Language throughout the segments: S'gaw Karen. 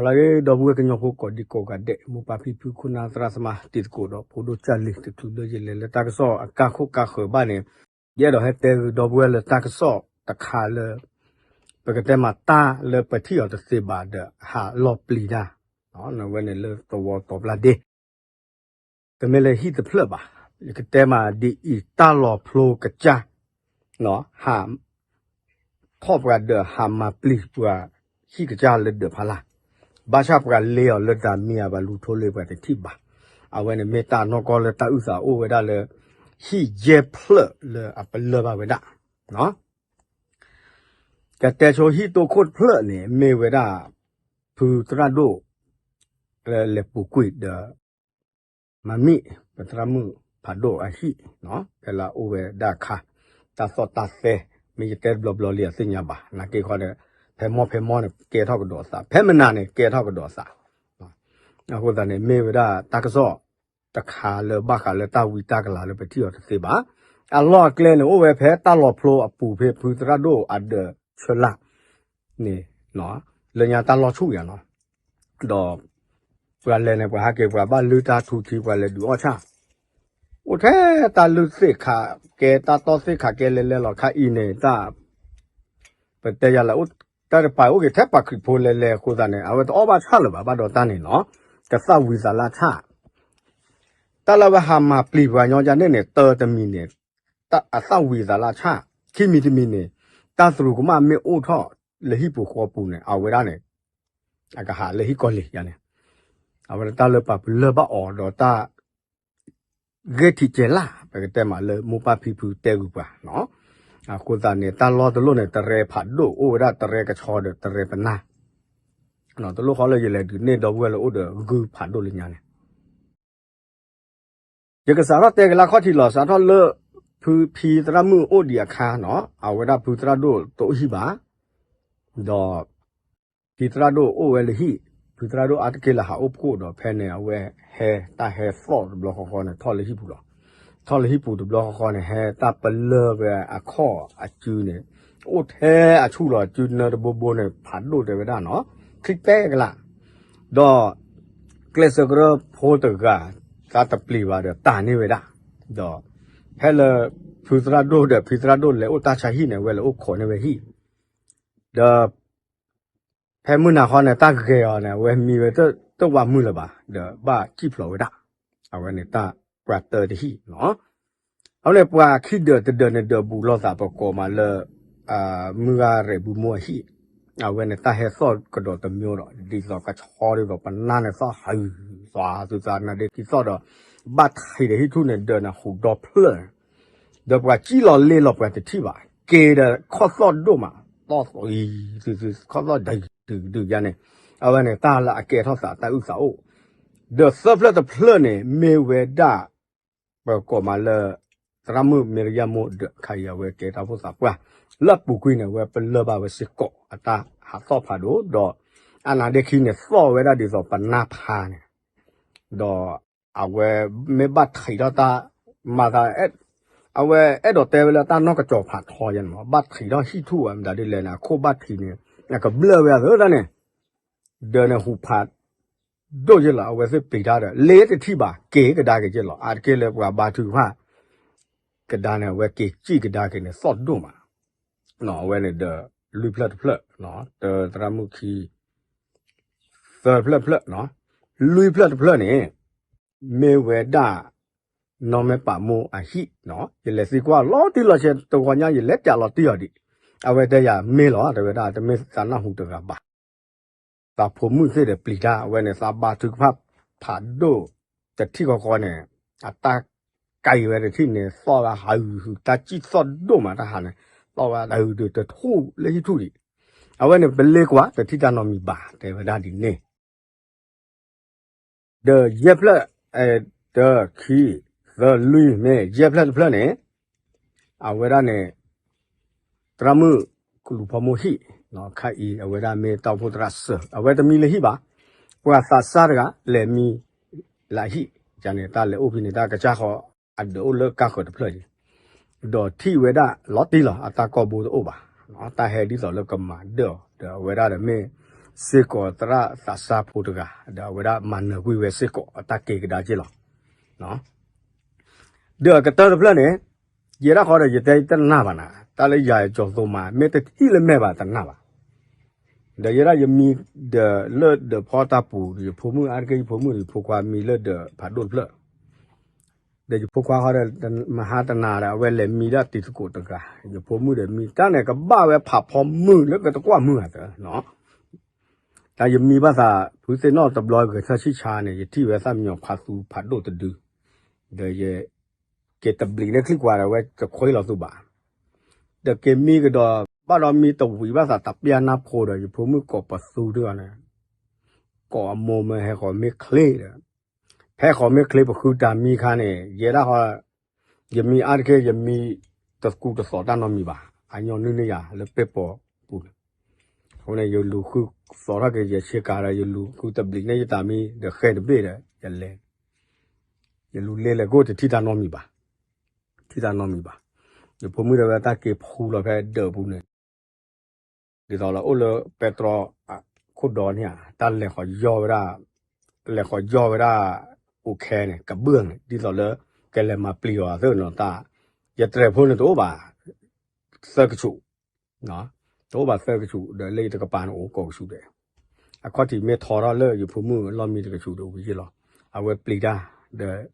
အဂ့ၤ ဒီပုၢ်ဝဲၢ်ကညီဖိကိးဒံကိးဂၤဒဲး မိၢ်ပၢ်ဖံဖု ခိၣ်နၢ်သရၣ်သမါ တံၤသကိးဒီးဖိဒိၣ်ကၢ်လံၤ တချုးလၢယလဲၤလၢတၢ်ကစီၣ်အကါခိၣ်ကါဃၢၤဘၣ်န့ၣ် ယအဲၣ်ဒိးဟဲတဲဂုာ်ဒီပုၢ်ဝဲၢ်လၢတၢ်ကစီၣ်တခါလၢ ပကတဲမးတၢ်လၢပထံၣ်အီၤတသ့ဘၣ်ဒီး ဟးလီၤပျံၤတၢ် နဝဲန့ၣ်လၢသဝီတီၤပျၢ်ဒ့ တမ့ၢ်လၢဟံၣ်တဖျၢၣ်ဘၣ်, ယကတဲမးဒ်အံၤ တၢ်လီၤဖျိကစၢ် ဟးထီၣ်ပှၤဒီးဟးမၤပျံၤပှၤဟံၣ်ကစၢ်လၢဒၢးဖးလၢ်, ဘၣ်ဆၣ်ပှၤလ့အီၤလၢတၢ်မံၤအဘၣ်လူၤထိလ့ပှၤတထံၣ်ဘၣ်. အဝဲန့ၣ်မ့ၢ်တၢ်နီၢ်ကီၢ်လၢတၢ်အုၣ်သးအိၣ်ဝဲဒၣ်လၢ ဟံၣ်ယဲၢ်ဖျၢၣ်လၢအပလၢၢ်ဘၣ်ဝဲဒၣ် ကတဲဆိဟံၣ်တိခိၣ်တဖျၢၣ်န့ၣ် မ့ၢ်ဝဲဒၣ် ဖုသရၣ်ဒိၣ် လၢလဲၤပူၤကွံာ်ဒီး မၤမံၣ် ပသရၣ်မုၣ်ဖးဒိၣ်အဟံၣ် ဖဲလၢအအိၣ်ဝဲဒၣ်အခါ တၢ်သီၣ်တၢ်သဲ မ့ၢ်ယတဲတဘျီဘျီလံအသ့ၣ်ညါဘၣ် နာ်က့ခီဒီး ဖဲမီၢ်ဖဲမီၢ်န့ၣ် ကဲထီၣ်ကဒီးအသး ဖဲမနၤန့ၣ် ကဲထီၣ်ကဒီးအသး အဃိသတးန့ၣ် မ့ၢ်ဝဲဒၣ်တၢ်ကစီၣ်တခါလၢဘၣ်ဃးလၢတၢ်ဝံတၢ်ကလၤလၢပထံၣ်အီၤတသ့ဘၣ်. အလီၢ်အကျဲန့ၣ် အိၣ်ဝဲဖဲတၢ်လီၤဖျိအပူၤဖဲဖုသရၣ်ဒိၣ်အဒၢးဆၢလၢ်န့ၣ် လၢညါတၢ်လီၢ်ဆူၣ်ယၤနီၤ ဒီး ပှၤလဲၤန့ၣ် ပှၤဟးက့ၤပှၤဘၣ်လုၢ်တၢ်ထူထံ ပှၤလဲၤဒုးအီၣ်ဆၣ် အိၣ်ထဲတၢ်လုၢ်သ့ၣ်ခးကဲ တၢ်တီၢ်သ့ၣ်ခးကဲလဲၤလဲၤလီၤခါအံၤန့ၣ် တၢ် ပတဲယၤလၢ တၢ်တပာ်အိၣ်က့ၤထဲပှၤခရံာ်ဖိလဲၤလဲၤအဃိသတးန့ၣ် အဝဲတအီၣ်ဘၣ်ဆၣ်လၢၤဘၣ် ဘၣ်ဒီးတၢ်န့ၣ်နီၤ ကသၣ်ဝံၤသးလၢဆၣ် တၢ်လၢအဝဲဟးမၤပျံၤပှၤညီဒ်န့ၣ်န့ၣ် တၢတမံၤန့ၣ် အသၣ်ဝံၤသးလၢဆၣ် ခံမံၤတမံၤန့ၣ် တၢ်သရူးကမၣ်မ့ၢ်အိၣ်ထီၣ်လၢဟံၣ်ပူၤဃီပူၤန့ၣ် အဝဲဒၣ်န့ၣ် အကဟးလၢဟံၣ်ကီၢ်လံၤယါန့ၣ် အဝဲဒၣ်တၢ်လၢပှၤပလၢၢ်ဘၣ်အီၤဒီးတၢ် ဂ့ၢ်ထံးကဲၤလၢ် ပကတဲမးလၢမိၢ်ပၢ်ဖံဖုတဲဂုာ်ပှၤနီၤ အဃိသတးန့ၣ် တၢ်လီၢ်တလီၢ်န့ၣ် တရဲဖးဒိၣ် အိၣ်ဝဲဒၣ်တရဲကဆီဒီးတရဲပနၢ် တလိၣ်ဃီလၢယလဲၤဒုးနဲၣ်ဒီပုၢ်ဝဲၢ်လၢအိၣ်ဒီးဂုၢ်ဖးဒိၣ်လၢညါန့ၣ် ယကစးထီၣ်တဲကလၢခီၣ်ထံးလီၤ စးထီၣ်လၢ ဖုဖံသရၣ်မုၣ်အိၣ်ဒံးအခါနီၤ အဝဲဒၣ်ဖုသရၣ်ဒိၣ်တအိၣ်ဟံၣ်ဘၣ် ဒီး ဖံသရၣ်ဒိၣ်အိၣ်ဝဲလၢဟံၣ် ဖုသရၣ်ဒိၣ်အါတက့ၢ်လၢဟးအိၣ်ဖှိၣ်ဒီး ဖဲန့ၣ် အဝဲဟဲတၢ်ဟဲသီၣ်တဘျီဃီဃီန့ၣ် ထီၣ်လၢဟံၣ်ပူၤလီၤ. ထီၣ်လၢဟံၣ်ပူၤတဘျီဃီဃီန့ၣ် ဟဲတၢ်ပလၢၢ်ဝဲအခီၣ်အစုန့ၣ် အိၣ်ထဲအဆူၣ်လီၤ အစုနၢတဘိဘိန့ၣ် ဖးဒိၣ်တဲဝဲဒၣ်နီၤ ချံပဲကလး ဒီး ကျဲးစၢးကရၢဖိတဂၤ သးတပျံၤဘၣ်ဒီးတၢ်န့ၢ်ဝဲဒၣ် ဒီး ဖဲလၢ ဖုသရၣ်ဒိၣ်ဒီးဖံသရၣ်ဒိၣ်လဲၤအိၣ်တၢ်ဆါဟံၣ်န့ၣ် အဝဲလဲၤအိၣ်ခိးန့ၢ်ဝဲဟံၣ် ဒီး ဖဲမုၢ်နၤခီန့ၣ် တၢ်ဂဲၤအီၤန့ၣ် အဝဲမံဝဲတဝးမုၢ်လၢၤဘၣ် ဒီးဘၣ်စံၣ်ဖျိးဝဲဒၣ် အဝဲန့ၣ်တၢ်ပှၤတၢတဟံၣ်နီၤ အဝဲန့ၣ်ပှၤခံဒၢးတဒၢးန့ၣ်ဒၢးဘူးလိာ်သးပကိးမးလၢ မုၢ်ဂၤရဲၣ်ဘူးမိၢ်အဟံၣ် အဝဲန့ၣ်တၢ်ဟဲသီၣ်ကဒီးတမျိုးဒီး ဒ်သိးကဆီဒ်သိးပနၢ်န့ၣ်သီၣ်ဟုး သီၣ်ဟုးသးနၤဒ့ခံသီၣ်ဒီး ဘၣ်ထံးဒီးဟံၣ်ထူၣ်န့ၣ်ဒၢးန့ၣ်ဟူးဒီဖျၢၣ် ဒီးပှၤစံၣ်လီၤလ့လီၤပှၤတထံၣ်ဘၣ် က့ၤဒီးခီၣ်သီၣ်ဒိၣ်မး သီၣ်သီၣ်ဂံၤသုသု ခီၣ်သီၣ်ဒံၤဒံၤဒံၤယါန့ၣ် အဝဲန့ၣ်တၢ်လၢအကဲထီၣ်သးတၢ်အုၣ်သးအိၣ် ဒီးသၢဖျၢၣ်တဖျၢၣ်န့ၣ် မ့ၢ်ဝဲဒၣ် ပကိးမးလၢ သရၣ်မုၣ်မ့ၢ်ရယၢ်မိၢ်ဒီးခါအံၤ အဝဲကဲတၢ်အိၣ်ဖှိၣ်သးပှၢ် လၢအပူၤကွံာ်န့ၣ် အဝဲပလၢၢ်ဘၣ်ဝဲစ့ၢ်ကီး အတၢ်ဟးသီၣ်ဖးဒိၣ်ဒီး အနၤဒ့ခံန့ၣ် သီၣ်ဝဲဒၣ်ဒ်သိးပနၢ်ဖးန့ၣ် ဒီးအဝဲမ့ၢ်ဘၣ်ထံးထီၣ်တၢ် မၤသး အဝဲအဲၣ်ဒိးတဲဝဲလၢတၢ်နီၢ်ကစီၤဖးထီယါန့ၣ်မး ဘၣ်ထံးထီၣ်ဟံၣ်ထူၣ်ဝဲမတၤဒ်လဲၣ်န့ၣ် အခိၣ်ဘၣ်ထံးန့ၣ် အကဘျၢၣ်ဝဲအသးဒၣ်န့ၣ် ဒီးန့ၣ်ဟူးဖးဒိၣ်ယဲၢ်လီၤ အဝဲသ့ၣ်ပျံၤတၢ်ဒီး လ့တထံၣ်ဘၣ် က့ၤကဒါက့ၤယဲၢ်လီၤ အါတက့ၢ်လၢပှၤဘါထုကဖၣ် ကဒါန့ၣ် အဝဲက့ၤစံၣ်ကဒါက့ၤန့ၣ် သီၣ်ဒိၣ်မး အဝဲန့ၣ်ဒီး လွံၢ်ဖျၢၣ်တဖျၢၣ် တသရၣ်မုၣ်ခံ သၢဖျၢၣ်တဖျၢၣ် လွံၢ်ဖျၢၣ်တဖျၢၣ်န့ၣ် မ့ၢ်ဝဲဒၣ် နီၢ်မဲာ်ပာ်မိၢ်အဟံၣ် ယလဲၤသံကွၢ်လီၤတံၢ်လီၤဆဲး တဂီၤညါ ယလဲၤတၢ်လီၤတံၢ်အီၤဒံး အဝဲတဲယၤမ့ၢ်လီၤ တဲဝဲဒၣ် တမ့ၢ်သးနၢ်ဟူတဂၤဘၣ် သးဖိမုၣ်သ့ၣ်ဒီးပျံၤတၢ် အဝဲန့ၣ် သးဘါထုကဖၣ်ဖးဒိၣ် တထံၣ်ဃီဃီန့ၣ် အတၢ်ကဲဝဲတထံၣ်န့ၣ် သီၣ်ဝဲဟးဟုး တၢ်စံၣ်သီၣ်ဒိၣ်မးတၢ်ဟးန့ၣ် သီၣ်ဝဲဟးဟုးဒုးတထူၣ်လၢဟံၣ်ထူၣ်ဒံး အဝဲန့ၣ် ပလ့ကွၢ် တထံၣ်တၢ်နီတမံၤဘၣ် တဲဝဲဒၣ်ဒ်န့ၣ် ဒီးယဲၢ်ဖျၢၣ် တၢ ခံ သၢ လွံၢ် မ့ၢ်ယဲၢ်ဖျၢၣ်တဖျၢၣ်န့ၣ် အဝဲဒၣ်န့ၣ် သရၣ်မုၣ်ကလူးဖီမိၢ်ဟံၣ် ခါအံၤ အဝဲဒၣ်မ့ၢ်တၢ်အိၣ်ဖှိၣ်သရၣ်စၢၤ အဝဲတမံလၢဟံၣ်ဘၣ် ပှၤသးစၢ်တဂၤ လဲၤမံလၢဟံၣ် ယန့ၣ် တၢ်လဲၤအိၣ်ဖဲန့ၣ် တၢ်ကစၢ်ဃီ အဒၢးအိၣ်လၢကါဃၢၤတဖျၢၣ်အံၤ ဒီးထံၣ်ဝဲဒၣ်လီၤတံၢ်လီၤ အတၢ်ကီဘိတအိၣ်ဘၣ် တၢ်ဟဲဒ်သိးလၢကမၤဒၢၣ်အီၤ ဒီးအဝဲဒၣ်ဒီးမ့ၢ် စ့ၢ်ကီးသရၣ်သးစၢ်ဖိတဂၤ ဒီးအဝဲဒၣ်မၤနၢၤကွံာ်ဝဲစ့ၢ်ကီးအတၢ်က့ၤကဒါက့ၤလီၤ. ဒီးအကတၢၢ်တဖျၢၣ်န့ၣ် ယဲဒၣ်ဃီဒီးယတဲတနၢ်ဘၣ်နၤ, တၢ်လၢယၤယကၠီၤသိမး မ့ၢ်တထံၣ်လၢမဲာ်ဘၣ်တနၢ်ဘၣ်. ဒီးယဲဒၣ်ယမံဒီးလၢဒီးဖီတၢ်ပူၤ ယဖိမုၣ်အါတက့ၢ် ယဖိမုၣ်ယဖိခွါမံလၢဒီးဖးဒိၣ်တဖျၢၣ် ဒီးယဖိခွါဃီဒီး မဟါတနၤဒီး အဝဲလဲၤမံဒၣ်တံၤသကိးတဂၤ, ယဖိမုၣ်ဒီးမံတၢ်န့ၣ် ကဘၣ်ဝဲဖးဖီမုၢ်လၢကတကွၢ်မုၢ်အသးနီၤ. တၢ်ယမံဘၣ်သး ဖုသ့ၣ်နီၣ်တဘျီဂဲၤထၢၣ်ဆံၣ်ဆါန့ၣ် ယထံၣ်ဝဲသၣ်မံညီၤဖးသူဖးဒိၣ်တဒု, ဒီးယက့ၤတဘျံးလၢချံကွၢ်ဒီး အဝဲတခွ့လီၤသူဘၣ်. ဒီးက့ၤမံကဒီး ဘၣ်ဒီးမံတဝံၤဘၣ်သးတပျၢ်နၢ်ဖိဒီး ယဖိမုၣ်ကိးပသူဒ်အီၤန့ၣ် ကိးအမိၢ်မ့ၢ်ဟဲဃီၤမ့ၢ်ချ့ဒီး ဖဲဃီၤမ့ၢ်ချ့ပဃုတၢ်မံခါန့ၣ် ယဲဒၣ်ဃီ ယမံအါတက့ၢ် ယမံတကူတသိးတၢ်နီတမံၤဘၣ်, အညီနုၢ်န့ၢ်ယၤလၢပဲၢ်ပီၤပူၤန့ၣ်. အဃိန့ၣ် ယလူၤဃုသီထီၣ်က့ၤယဆ့ကၤဒီး ယလူၤဃုတဘျံးန့ၢ်ယတၢ်မံဒီးဃဲတဘ့ၣ်ဒီး ယလဲၤ ယလူၤလ့လဲၤကိၣ်တထံၣ်တၢ်နီတမံၤဘၣ်, ထံၣ်တၢ်နီတမံၤဘၣ်. ယဖိမုၣ်ဒီးဝဲတၢ်က့ၤဖှူလီၤဖဲဒၢးပူၤန့ၣ် ဒ်သိးလၢအိၣ်လၢပဲတြီ ခိၣ်ဒီန့ၣ်ဧါ တၢ်လဲၤဃီၤယီၢ်ဝဲဒၣ် လဲၤဃီၤယီၢ်ဝဲဒၣ် အိၣ်ခဲန့ၣ် ကဘၢၣ်န့ၣ် ဒ်သိးလၢ ကလဲၤမၤပျံၤအီၤသ့ၣ်နီၤတၢ်, ယတြဲၤဖိန့ၣ်တအိၣ်ဘၣ် သၢကဆူး, တအိၣ်ဘၣ်သၢကဆူး ဒီးလၢယတကပၤန့ၣ်အိၣ်ကိးကဆူးဒဲး, အခီၣ်ထံးမ့ၢ်ထီထီၣ်လၢယဖိမုၣ်လီၢ်မံတကဆူးဒီးဝံၤယ့ၢ်လီၤ, အဝဲပျံၤတၢ် ဒီး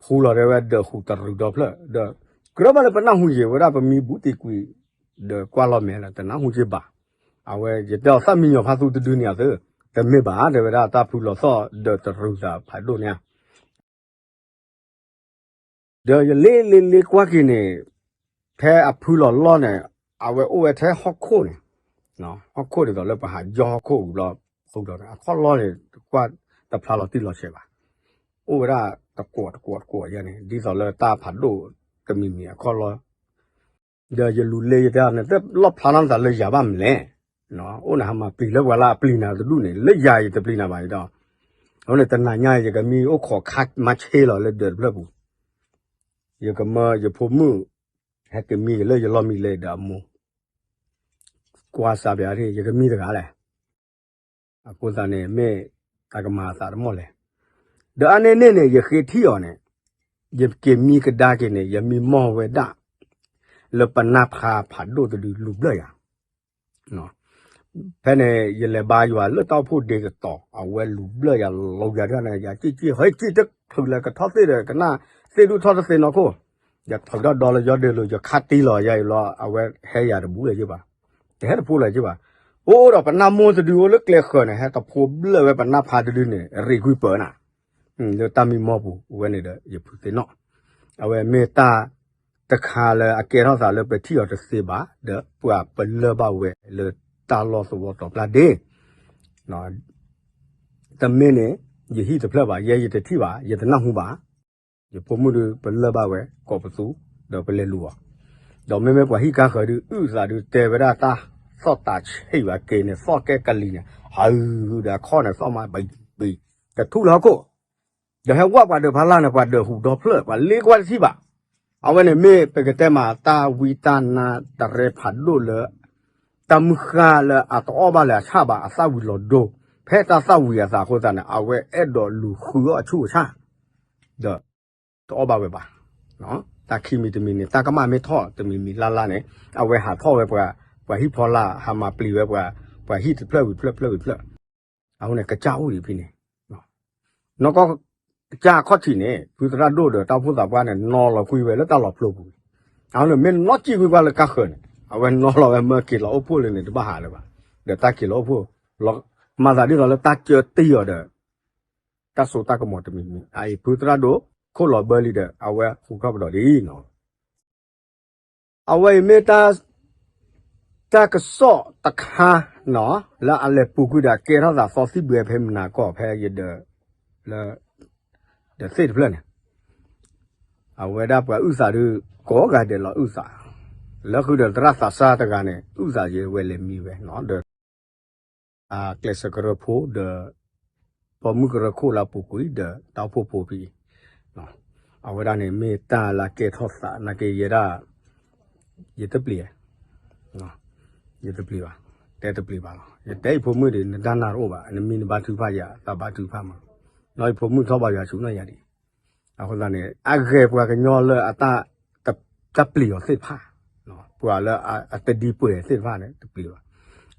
ဖှူလီၤတဲဝဲဒၢးဃုာ်တရုးဒီဖျၢၣ် ဒီး ကြၢးဘၣ်လၢပနၢ်ဟူယံာ်ဝဲဒၣ် ပမံဘူးတံၢ်ကွံာ် ဒီးကွၢ်လီၤမဲာ်လၢတနၢ်ဟူက့ဘၣ်, အဝဲယတဲအီၤသၣ်မံညီၤဖးသူတဒုန့ၣ်အသ့, တမ့ၢ်ဘၣ် တဲဝဲဒၣ်တၢ်ဖုလီၤသီၣ်ဒၢးတရုးသးဖးဒိၣ်န့ၣ် ဒီးယလ့လ့လ့ကွၢ်က့ၤန့ၣ် ဖဲအဖုလီၤလီၢ်န့ၣ် အဝဲအိၣ်ဝဲထဲဟီၣ်ခိၣ်န့ၣ်, ဟီၣ်ခိၣ်ဒ်သိးလၢပဟးယီၢ်ဟီၣ်ခိၣ်ဝံၤဘျီ ဃုာ်ဒီးအခီၣ်လီၢ်န့ၣ် တကွၢ်တဖျါလီၤတံၢ်လီၤဆဲးဘၣ်, အိၣ်ဝဲဒၣ်တကွီးတကွီးတကွီးယဲန့ၣ် ဒ်သိးလၢတၢ်ဖးဒိၣ်တမံၤမံၤအခီၣ်လီၢ် ဒီးယလူၤလ့ယတဲန့ၣ် တလီၣ်ဖျါထီၣ်နသးလၢယၤဘၣ်မလဲၣ်, အိၣ်နဟးမၤပျံၤလၢပှၤလၢအပျံၤနၤတဒူၣ်န့ၣ် လၢယၤယတပျံၤနၤဘၣ်ဒီး, အဃိန့ၣ် တနၤညါယကမံအိၣ်ခိးခါမါဆ့လီၤလၢဒၢးတဖျၢၣ်ပူၤ, ယကမၢယဖိမုၣ် ဟဲက့ၤမံက့ၤလၢယလီၢ်မံလၢဒီးအမိၢ် ကွၢ်စးပယါ ယကမံတဂၤလဲၣ်, အဃိသတးန့ၣ် မ့ၢ်တၢ်ကမၤအသးတမီၢ်လဲၣ်, ဒီးအါန့ၢ်န့ၣ်န့ၣ် ယဃ့ထံၣ်အီၤန့ၣ် ယက့ၤမံကဒါက့ၤန့ၣ် ယမံမီၢ်ဝဲဒၣ် လၢပနၢ်ဖးဖးဒိၣ်တဒုလူၤဘျၢၣ်ယၤ ဖဲန့ၣ် ယလဲၤဘါယွၤလၢတၢ်အိၣ်ဖှိၣ်ဒ့ကတီၤ အဝဲလူၤဘျၢၣ်ယၤလီၤယၤဒ်န့ၣ် ယက့ၢ်က့ၢ် ဟဲက့ၢ်တချုးလၢကထီၣ်သ့ၣ်ဒီး ကနၣ်သ့ၣ်ဒူၣ်ထီၣ်တသ့နီၢ်ခိၣ်, ယထုးထီၣ်ဒီလၢယီၢ်ဒ့လိၤ ယခါတံၢ်လီၤယၤအံၤလီၤ အဝဲဟဲယၤတဘူးလၢၤက့ဘၣ်, တဟဲတဖိလၢၤက့ဘၣ်, အိၣ်ဒီးပနၢ်မိၢ်တဒုအိၣ်လၢကျဲဃၢၤန့ၣ် ဟဲတဖိဘျၢၣ်ဝဲပနၢ်ဖးတဒုန့ၣ် ရံးကွံာ်ပၢၤနၤ လၢတၢ်မံမီၢ်ပူၤဝဲန့ၣ်ဒီး ယဖုသ့ၣ်နီၣ်, အဝဲမ့ၢ်တၢ်တခါလၢအကဲထီၣ်သးလၢပထံၣ်အီၤတသ့ဘၣ် ဒီးပှၤပလၢၢ်ဘၣ်ဝဲလၢတၢ်လီၢ်သဝီတီၤပျၢ်ဒ့ တမ့ၢ်န့ၣ် ယဟံၣ်တဖျၢၣ်ဘၣ် ယဲယတထံၣ်ဘၣ် ယတနၢ်ဟူဘၣ်, ယဖိမုၣ်ဒုးပလၢၢ်ဘၣ်ဝဲကိးပသူ ဒီးပလဲၤလူၤအီၤ, ဒီးမ့မ့ၢ်ပှၤဟံၣ်ကါဃၢၤဒုး အုၣ်သးဒုးတဲဝဲဒၣ်တၢ်သီၣ်တၢ်ဆံးဘၣ်က့ၤန့ၣ် သီၣ်ကဲကလံၤန့ၣ် ဟးဒီးအခီၣ်န့ၣ် သီၣ်မးဘံဘံ တထူၣ်လၢဟီၣ်ခိၣ် ဒီးဟဲဝဲပှၤဒၢးဖးလၢ်န့ၣ် ပှၤဒၢးဟူးဒီဖျၢၣ် ပှၤလ့ကွၢ်တထံၣ်ဘၣ်, အဝဲန့ၣ်မ့ၢ်ပကတဲမးတၢ်ဝံတၢ်နါတရဲဖးဒိၣ်လၢ တၢ်မုၢ်ဃၢ်လၢအတအီၣ်ဘၣ်လၢအဆၣ်ဘၣ် အသၣ်ဝံၤလီၤဒိ, ဖဲတၢ်သၣ်ဝံၤအသးအဃိသတးန့ၣ် အဝဲအဲၣ်ဒိးလူၤဃုအီၣ်အဆူၣ်အဆၣ်, ဒီးတအီၣ်ဘၣ်ဝဲဘၣ်, တၢ်ခံမံၤတမံၤန့ၣ် တၢ်ကမၣ်မ့ၢ်ထီၣ်တမံၤမံၤလၢ်လၢ်န့ၣ် အဝဲဟးထီၣ်ဝဲပှၤ ပှၤဟံၣ်ဖီလာ် ဟးမၤပျံၤဝဲပှၤ ပှၤဟံၣ်တဖျၢၣ်ဝံၤဖျၢၣ်ဖျၢၣ်ဝံၤဖျၢၣ်, အဃိန့ၣ် ကစၢ်အိၣ်ဒံးဖဲန့ၣ် နီၢ်ကီၢ် ကစၢ်အခီၣ်ထံးန့ၣ် ဖုသရၣ်ဒိၣ်ဒီးတၢ်အိၣ်ဖှိၣ်သးပှၢ်န့ၣ် နီၤလီၤကွံာ်ဝဲလၢတၢ်လီၤဖျိပူၤ, အဃိန့ၣ်မ့ၢ်နီၢ်ကံၣ်ကွံာ်ကွၢ်လၢကါဃၢၤန့ၣ် အဝဲနီၤလီၤဝဲမၢက့ၤလီၤအိၣ်ဖှိၣ်လၢန့ၣ် တဘၣ်ဟးလၢၤဘၣ်, ဒီးတၢ်က့ၤလီၤအိၣ်ဖှိၣ် လီၤမၤသးဒ်သိးလၢတၢ်ကၢတံၢ်အီၤဒီး တၢ်စိတၢ်ကမီၤတမံၤမံၤ အအံၤဖုသရၣ်ဒိၣ် ခိၣ်လီၤဘၢလံဒီး အဝဲဟူထီၣ်ကဒီးလံနီၤ အဝဲအံၤမ့ၢ်တၢ် တၢ်ကစီၣ်တခါနီၤ လၢအလဲၤပူၤကွံာ်ဒီးကဲထီၣ်သးသီသံၣ်ဘှဲဖဲမနၤကီၢ်ဖဲယဒၢး လၢ ဒီးသ့ၣ်တဖျၢၣ်န့ၣ် အဝဲဒၣ်ပှၤအုၣ်သးဒုး ကိးဂၤဒဲးလီၤအုၣ်သး လၢဃုာ်ဒီးသရၣ်သးစၢ်တဂၤန့ၣ် အုၣ်သးယဲဝဲလဲၤမံဝဲနီၤ ဒီး ကျဲးစၢးကရၢဖိဒီး ပိာ်မုၣ်ကရၢခိၣ်လၢအပူၤကွံာ်ဒီးတၢ်အိၣ်ဖှိၣ်ဖိဖဲအံၤ အဝဲဒၣ်န့ၣ်မ့ၢ်တၢ်လၢကဲထီၣ်သးနာ်က့ယဲဒၣ် ယတပျံၤ ယတပျံၤဘၣ် တဲတပျံၤဘၣ်လီၤ. ယတဲယဖိမုၣ်ဒီး နတၢ်နာ်တအိၣ်ဘၣ်, နမံၤနဘါထုကဖၣ်ယၤ, သးဘါထုကဖၣ်မး, ဒီးယဖိမုၣ်ထီၣ်ဘၣ်ယွၤဆူၣ်နီၢ်ယၤဒံး. အဃိသတးန့ၣ် အဂ့ၤပှၤကညီလၢအတၢ်ပျံၤအီၤသ့ၣ်တဖၣ်, ပှၤလၢအတဒံပှဲၤသ့ၣ်တဖၣ်န့ၣ် တပျံၤဘၣ်.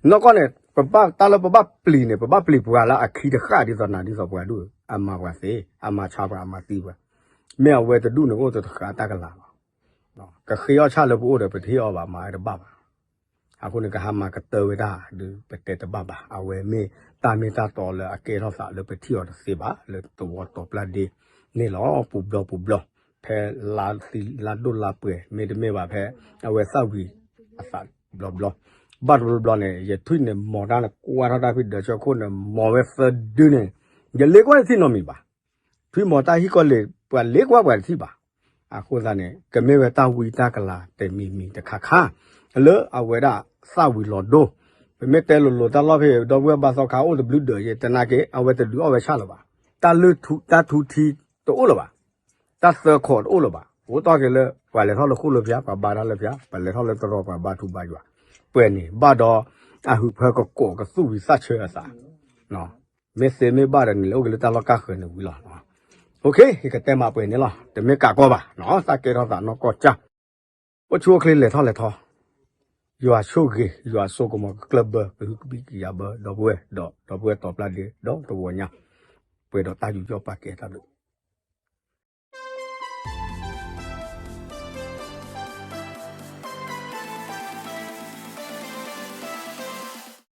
နီၢ်ကီၢ်န့ၣ် ပဘၣ်တၢ်လၢပဘၣ်ပျံၤန့ၣ် ပဘၣ်ပျံၤပှၤလၢအခံတဃၣ်ဒ်သိးနၤ ဒ်သိးပှၤဒူၣ် အမၤပှၤသ့, အမၤဆါပှၤ, အမၤသံပှၤ. မ့ၢ်အဝဲတဒူၣ်န့ၣ် အိၣ်တဃာ်တၢ်ကလၤလီၤ. ကဃ့အီၣ်ဆၣ်လၢပအိၣ်ဒီး ပတဟ့ၣ်အီၣ်ဘၣ်, မၤဝဲတဘၣ်ဘၣ်. အဃိန့ၣ် ကဟါမၢ်ကတၢၢ်ဝဲဒၣ်ဒီး ပတဲတဘၣ်ဘၣ်. အဝဲမ့ၢ်တၢ်မ့ၢ်တၢ်တီလၢအကဲထီၣ်သးလၢပထံၣ်အီၤတသ့ဘၣ် လၢသဝီတီၤပျၢ်ဒ့န့ၣ်လီၤ. ပူၤဘျီပူၤဘျီ ဖဲလါဒိၣ်လါပှဲၤ မ့တမ့ၢ်ဘၣ်ဖဲ အဝဲသၣ်ဝံၤအသးဘျီဘျီ, ဘၣ်တဘျီဘျီန့ၣ် ယထွံၣ်န့ၣ် မ်တၢ်န့ၣ် ကွၢ်ထီၣ်တၢ်ဖံးဒၢးဆၢခိၣ်န့ၣ် မ်ဝဲသၢဒုန့ၣ် ယလ့ကွၢ်တထံၣ်နီတမံၤဘၣ်. ထွံၣ်မီၤတၢ်ဟံၣ်ကီၢ်လ့ၣ် ပှၤလ့ကွၢ်ပှၤတထံၣ်ဘၣ်. အဃိသတးန့ၣ် ကမ့ၢ်ဝဲတၢ်ဝံတၢ်ကလၤတမံၤမံၤတခါခါ လၢအဝဲဒၣ်သၣ်ဝံၤလီၤဒိ ပမ့ၢ်တဲလိၤလိၤတၢ်လီၢ်ဖဲ ဒီပုၢ်ဝဲၢ်ဘါသီခါအိၣ်တဘျုးဒၢးယဲ တနာ်က့ အဝဲတဒုးအီၣ်ဝဲဆၣ်လၢၤဘၣ်. တၢ်လုၢ်ထူတၢ်ထူထံတအိၣ်လၢၤဘၣ်. တၢ်သၢခီးတအိၣ်လၢၤဘၣ်. အိၣ်တီၢ်က့ၤလၢ ပှၤလဲၤထီၣ်လၢဃိၣ်လၢဖၠါ ပှၤဘါတၢ်လၢဖၠါ, ပှၤလဲၤထီၣ်လၢတရီၤ ပှၤဘါထူဘါယွၤ, ပှဲၤန့ၣ် ဘၣ်ဒီး အဟုးဖၢကကိးကသူၣ်ဝံၤသးဆၢအသး မ့ၢ်သ့မ့ၢ်ဘၣ်ဒီးန့ၣ် လၢအိၣ်က့ၤလၢတၢ်လီၢ်ကါဃၢၤန့ၣ်ဝံၤလီၤ. ယကတဲမးပှဲၤန့ၣ်လီၤ. တမ့ၢ်ကးကီဘၣ်, သးကဲထီၣ်သးနီၢ်ကီၢ်ကၢ်, အိၣ်ဆူၣ်အိၣ်ချ့လဲၤထီၣ်လဲၤထီ, ယွၤဆိၣ်ဂ့ၤ ယွၤစိကမီၤကကျၢၢ်ဘၢ ကဟုကယာ်ဘၢ ဒီပုၢ်ဝဲၢ်ဒီး ဒီပုၢ်ဝဲၢ်တီၤပျၢ်ဒ့ ဒီးတဝီညါ ပှဲၤဒီးတၢ်ယူးယီၣ်ပာ်ကဲတၢ်ဘျုး